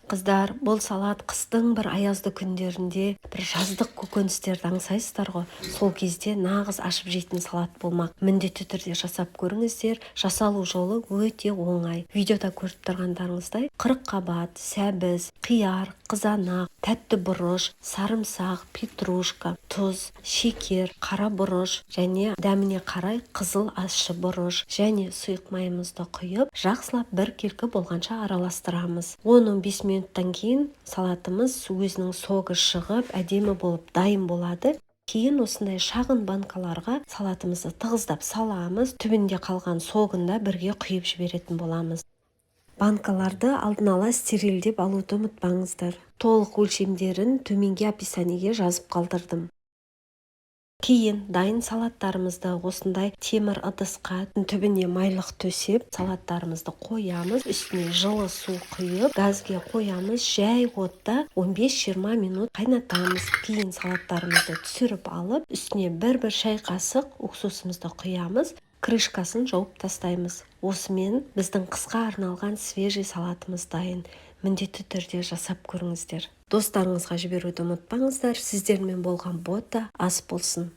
Қыздар, бұл салат қыстың бір аязды күндерінде бір жаздық көкөністерді аңсайсыздар ғой, сол кезде нағыз ашып жейтін салат болмақ. Міндетті түрде жасап көріңіздер. Жасалу жолы өте оңай. Видеода көріп тұрғандарыңыздай, қырыққабат, сәбіз, қияр, қызанақ, тәтті бұрыш, сарымсақ, петрушка, тұз, шекер, қара бұрыш және дәміне қарай қызыл ащы бұрыш және сұйық майымызды құйып, жақсылап біркелкі болғанша араластырамыз. 10-15 минуттан кейін салатымыз өзінің согы шығып, әдемі болып дайын болады. Кейін осындай шағын банкаларға салатымызды тығыздап саламыз. Түбінде қалған согын да бірге құйып жіберетін боламыз. Банкаларды алдын ала стерилдеп алуды ұмытпаңыздар. Толық өлшемдерін төменге описаниеге жазып қалдырдым. Кейін дайын салаттарымызды осындай темір ыдысқа түбіне майлық төсеп, салаттарымызды қоямыз. Үстіне жылы су құйып, газге қоямыз. Жай отта 15-20 минут қайнатамыз. Кейін салаттарымызды түсіріп алып, үстіне бір-бір шай қасық уксусымызды құямыз, крышкасын жауып тастаймыз. Осымен біздің қысқа арналған свежий салатымыз дайын. Міндетті түрде жасап көріңіздер. Достарыңызға жіберуді ұмытпаңыздар. Сіздермен болған Бота. Ас болсын!